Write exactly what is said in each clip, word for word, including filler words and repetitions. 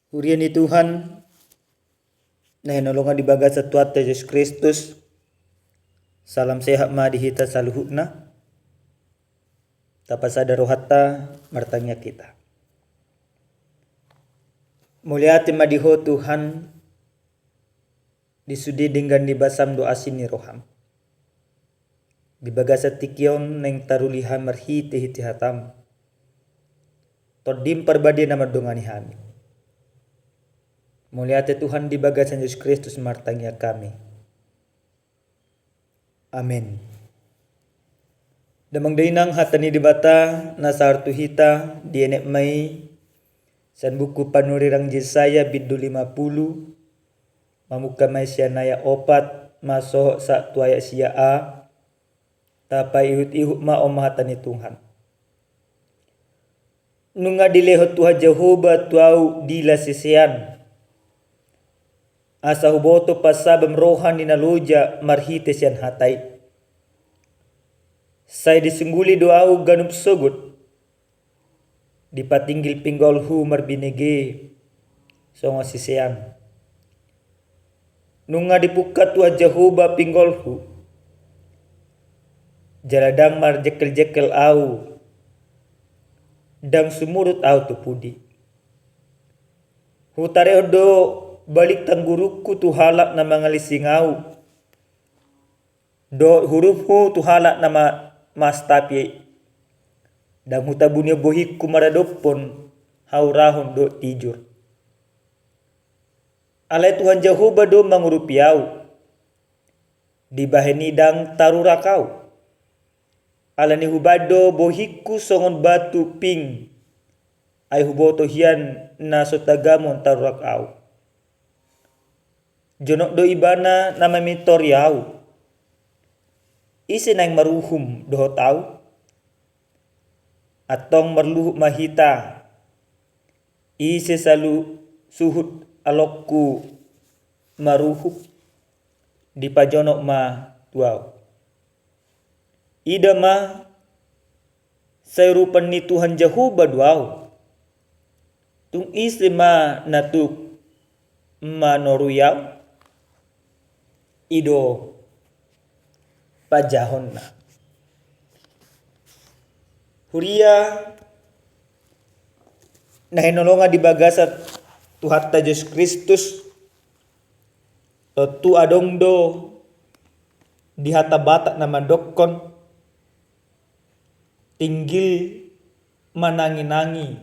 Huria ni Tuhan, na hinaholongan di bagasan Tuhanta Jesus Kristus, salam sehat ma di hita saluhutna. Tapasada rohanta, martangiang hita. Mauliate ma di Ho Tuhan, di sude denggan ni basam dohot asi ni roham. Di bagasan tingki on naeng taruli hami marhitehite hataM. TondiM Parbadia na mandongani hami. Mauliate Tuhan, di bagasan Jesus Kristus martangiang hami. Amen. Damang dainang, hata ni Debata na sahat tu hita dienet ma i sian buku panurirang Jesaya bindu lima pulu, mamungka ma i sian ayat opat masohot sahat tu ayat sia a. Tapaihutihut ma, on ma hata ni Tuhan. Nunga dilehon Tuhan Jahowa tu ahu dila sisean, asa huboto pansabam roha ni na loja marhite sian hata i. Sai disungguli do ahu ganup sogot, dipatinggil pinggolhu marbinege songon sisean. Nunga dipungka Tuhan Jahowa pinggolhu, jala ndang marjengkeljengkel ahu, ndang sumurut ahu tu pudi. Hutarehon do balik tanggurungku tu halak na mangalising ahu, dohot hurumhu tu halak na ma-, mastapi. Ndang hutabuni bohingku maradophon haurahon dohot tijur. Alai Tuhan Jahowa do mangurupi ahu, dibahen i ndang tarurak ahu. Alani hubahen do bohingku songon batu ping, ai huboto hian na so tagamon tarurak ahu. Jonok do Ibana na mamintori ahu. Ise naeng maruhum dohot ahu? Antong marluhut ma hita. Ise salu-, suhut alongku maruhum? Dipajonok ma tu ahu. Ida ma, sai rupa ni Tuhan Jahowa do ahu. Tung ise ma na tuk manorui ahu? I do panjahonna. Huria na hinaholongan di bagasan Tuhanta Jesus Kristus, tontu adong do di hata Batak na mandokkon, tinggil mananginangi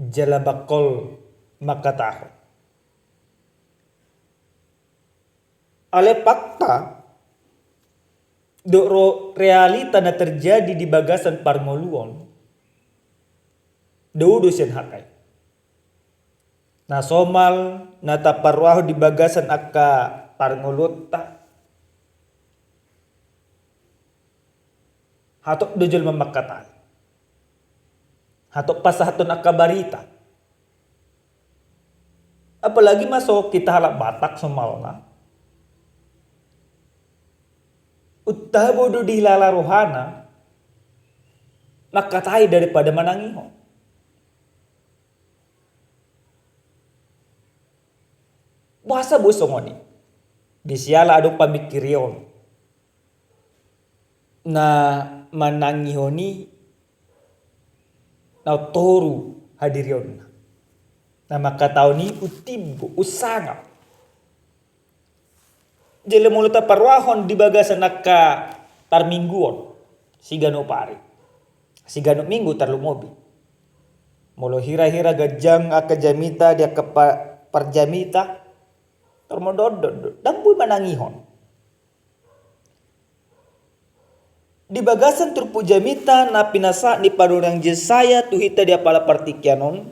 jala bangkol mangkatahon. Alai fakta dohot ro-, realita na terjadi di bagasan parngoluon, dao do sian hata i. Na somal na taparrohahon di bagasan angka parngoluonta, hatop do jolma mangkatai. Hatop pasahathon angka barita. Apalagi ma songon hita halak Batak somalna. Untaha bodo dihilala rohana, mangkatai daripada manangihon. Boasa boi songon i? Disiala adong pamingkirion na manangihon i na toru hadirionna. Na mangkatahon i umtimbo, umsangap. Jala molo taparrohahon di bagasan angka parmingguon, siganup ari, siganup minggu tarlumobi. Molo hira-hira ganjang angka jamita di angka pa-, parjamita, tarmodondon do, ndang boi manangihon. Di bagasan turpuk jamita na pinasahat ni panurirang Jesaya tu hita di apala partingkian on,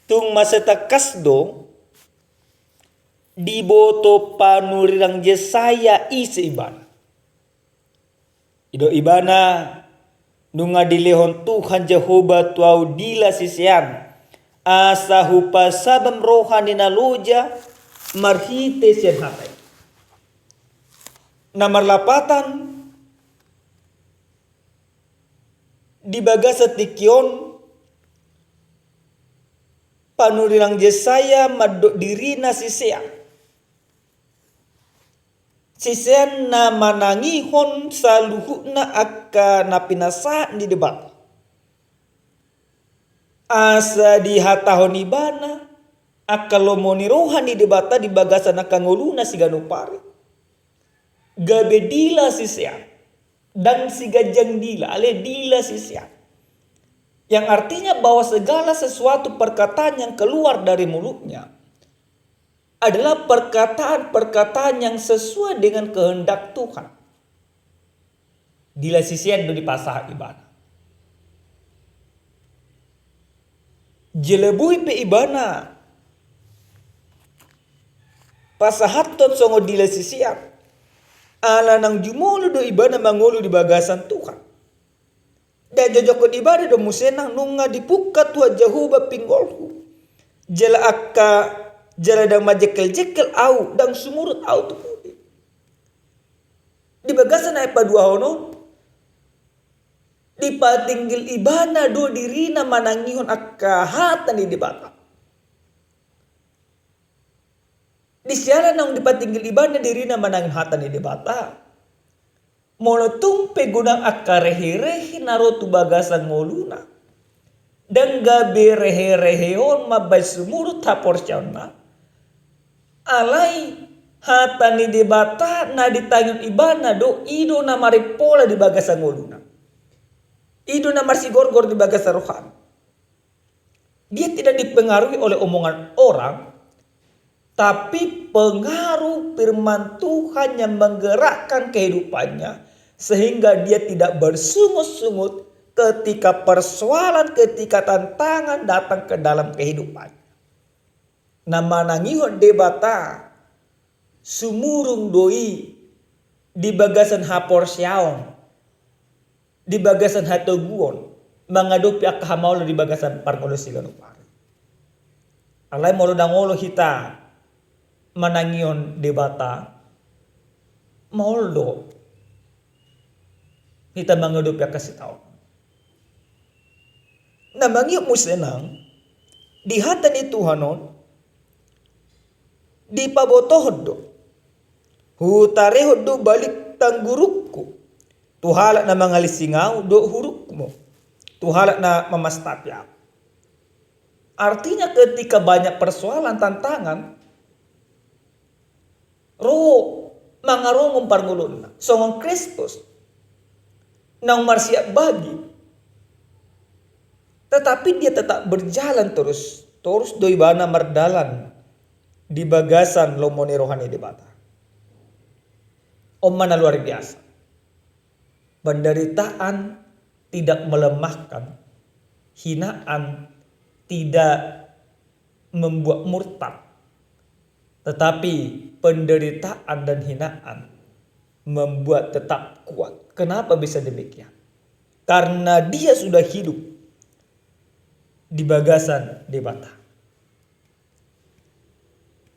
tung mansai tangkas do diboto panurirang Jesaya ise ibana. I do ibana, nunga dilehon Tuhan Jahowa tu ahu dila sisean, asa hupansabam roha ni na loja marhite sian hata i. Na marlapatan, di bagasan tingki on, panurirang Jesaya mandok dirina sisean. Sisean na manangihon saluhutna angka na pinasahat ni Debata. Asa dihatahon ibana angka lomo ni roha ni Debata di bagasan angka ngoluna siganup ari. Gabe dila sisean. Ndang siganjang dila, alai dila sisean. Yang artinya bahwa segala sesuatu perkataan yang keluar dari mulutnya adalah perkataan-perkataan yang sesuai dengan kehendak Tuhan. Dila sisean do dipasahat ibana. Jala boi pe ibana pasahathon songon dila sisean. Ala naung jumolo do ibana mangolu di bagasan Tuhan. Diajokkon ibana do muse nang nunga dipungka Tuhan Jahowa pinggolhu. Jala angka, jala ndang manjengkel-jengkel ahu, ndang sumurut ahu tu pudi. Di bagasan na paduahon on, dipatinggil ibana do dirina manangihon angka hata ni Debata. Di siala naung dipatinggil ibana dirina manangihon hata ni Debata, molo tung pe godang angka rehe-rehe na ro tu bagasan ngoluna, ndang gabe rehe-rehe on mambahen sumurut haporseaonna. Alai hata ni Debata na ditangihon ibana do, i do na marimpola di bagasan ngoluna. I do na marsigorgor di bagasan rohana. Dia tidak dipengaruhi oleh omongan orang, tapi pengaruh firman Tuhan yang menggerakkan kehidupannya, sehingga dia tidak bersungut-sungut ketika persoalan, ketika tantangan datang ke dalam kehidupannya. Na manangihon Debata, sumurung do i di bagasan haporseaon, di bagasan hatoguon, mangadopi angka hamaolon di bagasan parngoluon siganup ari. Alai molo ndang olo hita manangihon Debata, maol do hita mangadopi angka sitaonon. Na mangihut muse nang di hata ni Tuhan on, dipabotohon do, hutarehon do balik tanggurungku tu halak na mangalising ahu, dohot hurukmu tu halak na mamastapi ahu. Artinya ketika banyak persoalan, tantangan, ro mangarongon parngoluonna songon Kristus naung marsiap bagi, tetapi dia tetap berjalan terus, terus do ibana mardalan di bagasan lomo ni roha ni Debata. On ma na luar biasa. Penderitaan tidak melemahkan, hinaan tidak membuat murtad, tetapi penderitaan dan hinaan membuat tetap kuat. Kenapa bisa demikian? Karena dia sudah hidup di bagasan Debata.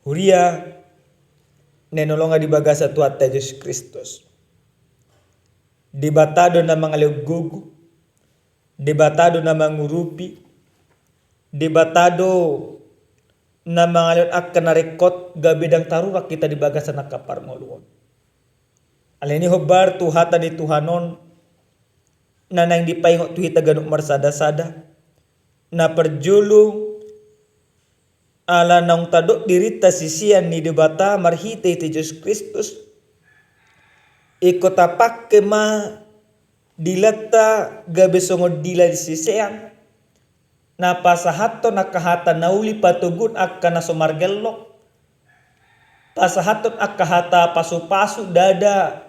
Huria na hinaholongan di bagasan Tuhanta Jesus Kristus, Debata do na mangalehon gogo, Debata do na mangurupi, Debata do na mangalehon angka na ringkot gabe ndang tarurak hita di bagasan angka parngoluon. Alani i hombar tu hata ni Tuhan on na naeng dipaingot tu hita ganup marsadasada, na parjolo ala naung tadok dirinta sisean ni Debata marhitehite Jesus Kristus, ingkon tapangke ma dilanta gabe songon dila ni sisean, na pasahathon angka hata na uli patoguhon angka na so margellok, pasahathon angka hata pasupasu ndada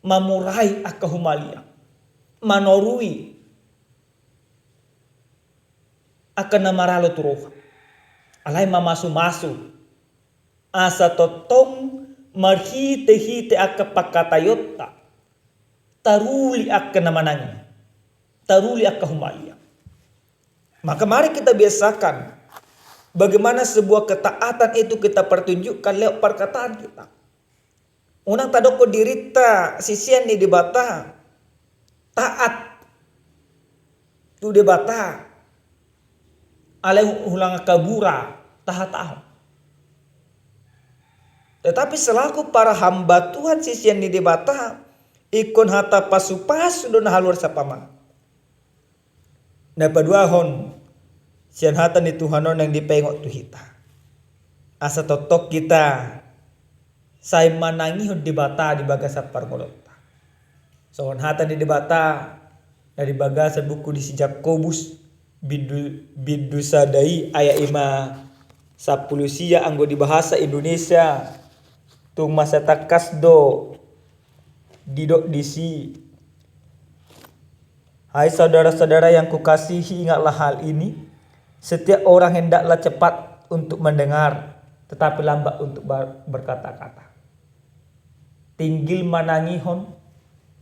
mamurai angka humaliang, manorui angka na maralo tu roha. Alai mamasumasu asa tongtong marhitehite angka pangkataionta taruli angka na manang i, taruli angka humaliang. Maka mari kita biasakan bagaimana sebuah ketaatan itu kita pertunjukkan lewat perkataan kita. Unang tadokkon dirinta sisean ni Debata taat tu Debata alai hu-, hulang angka bura tahatahon. Tetapi selaku para hamba Tuhan, sisean ni Debata, ingkon hata pasupasu do na haluar sian pamangan. Na paduahon, sian hata ni Tuhan on naeng dipaingot tu hita, asa tongtong hita sai manangihon Debata di bagasan parngoluonta. Songon hata ni Debata na di bagasan buku ni si Jakobus, bindu, bindu sada i, ayat i ma sampulu sia, anggo di bahasa Indonesia, tung masa tangkas do didok disi. Hai saudara-saudara yang kukasihi, ingatlah hal ini, setiap orang hendaklah cepat untuk mendengar, tetapi lambat untuk ber-, berkata-kata. Tinggil manangihon,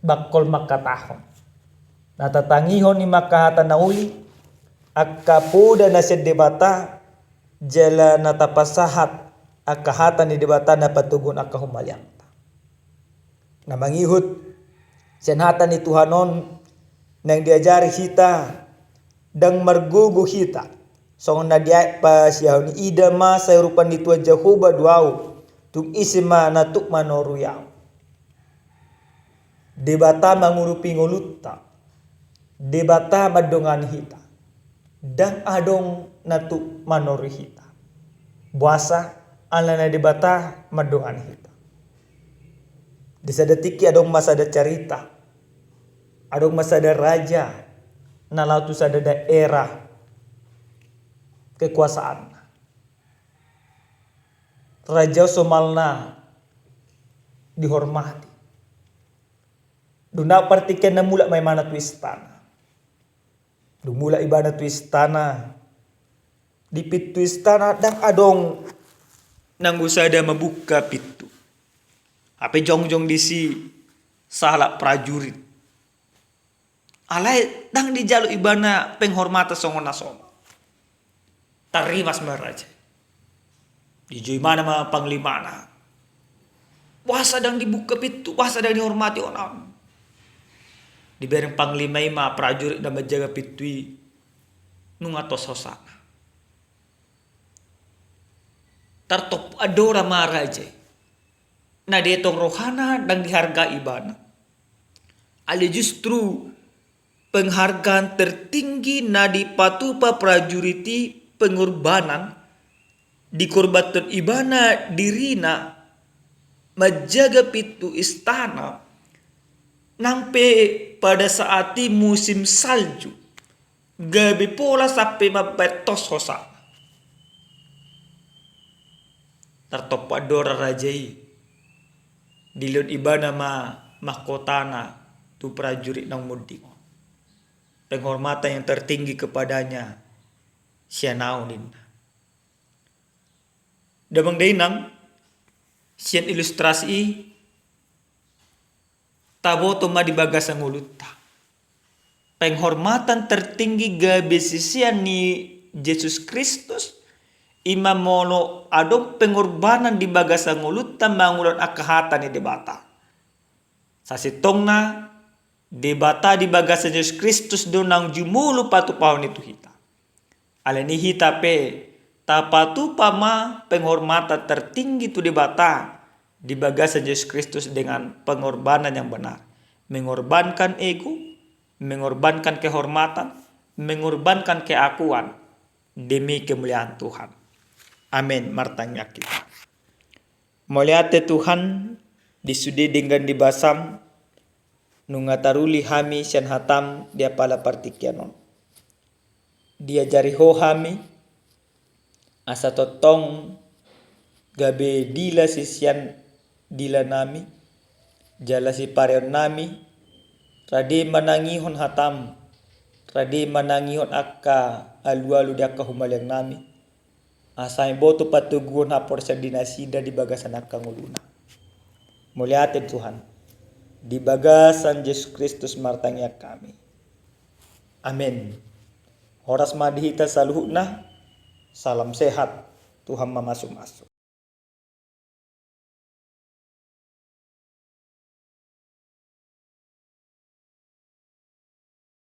bangkol mangkatahon. Na tatangihon i ma angka hata na uli, angka poda na sian Debata, jala na tapasahat angka hata ni Debata na patoguhon angka humaliangta. Na mangihut sian hata ni Tuhan on naeng diajari hita, ndang margogo hita. Songon na di ayat pasiahon i, ida ma sai urupan ni Tuhan Jahowa do ahu, tung ise ma na tuk manorui ahu. Debata mangurupi ngolunta. Debata mandongani hita. Ndang adong na tuk manorui hita. Boasa? Alana Debata mandongani hita. Di sada tingki adong ma sada carita. Adong ma sada raja na laho tu sada daerah kekuasaanna. Raja on somalna dihormati. Dung na partingkian na mulak ma ibana tu istana. Dung mulak ibana tu istana, di pintu istana ndang adong nanggo sada mambuka pintu. Hape jongjong disi sahalak prajurit. Alai ndang dijalo ibana penghormatan songon na somal. Tarrimas ma raja i. Dijou ibana ma panglimana. Boasa ndang dibuka pintu, boasa ndang dihormati on ahu. Dibereng panglima i ma prajurit na manjaga pintu i, nunga tos hosana. Tartompa andora ma raja i. Na dietong rohana ndang dihargai ibana. Alai justru penghargaan tertinggi na dipatupa prajurit i pengorbanan, dikorbanhon ibana dirina manjaga pintu istana, nang pe pada saat i musim salju, gabe pola sampe mambaen tos hosana. Tartompa andora raja i, dilehon ibana ma mahkotana tu prajurit na umunding on. Penghormatan yang tertinggi kepadanya sian ahu, ninna. Damang dainang, sian ilustrasi i, taboto ma di bagasan ngolunta. Penghormatan tertinggi gabe sisean ni Jesus Kristus, i ma molo adong pengorbanan di bagasan ngolunta mangulahon angka hata ni Debata. Sasintongna, Debata di bagasan Jesus Kristus do naung jumolo patupahon i tu hita. Alani i hita pe, tapatupa ma penghormatan tertinggi tu Debata di bagasan Jesus Kristus dengan pengorbanan yang benar. Mengorbankan ego, mengorbankan kehormatan, mengorbankan keakuan demi kemuliaan Tuhan. Amin. Martangiang hita. Mauliate Tuhan, di sude denggan ni basaM, nunga taruli hami sian hataM di apala partingkian on. Diajari Ho hami, asa tongtong gabe dila sisean dila nami, jala sipareon nami, rade manangihon hataM, rade manangihon angka alualu di angka humaliang nami, asa iboto patoguon haporseaon di nasida di bagasan angka ngoluna. Mauliate Tuhan, di bagasan Jesus Kristus martangiang hami. Amin. Horas ma di hita saluhutna, salam sehat, Tuhan mamasumasu.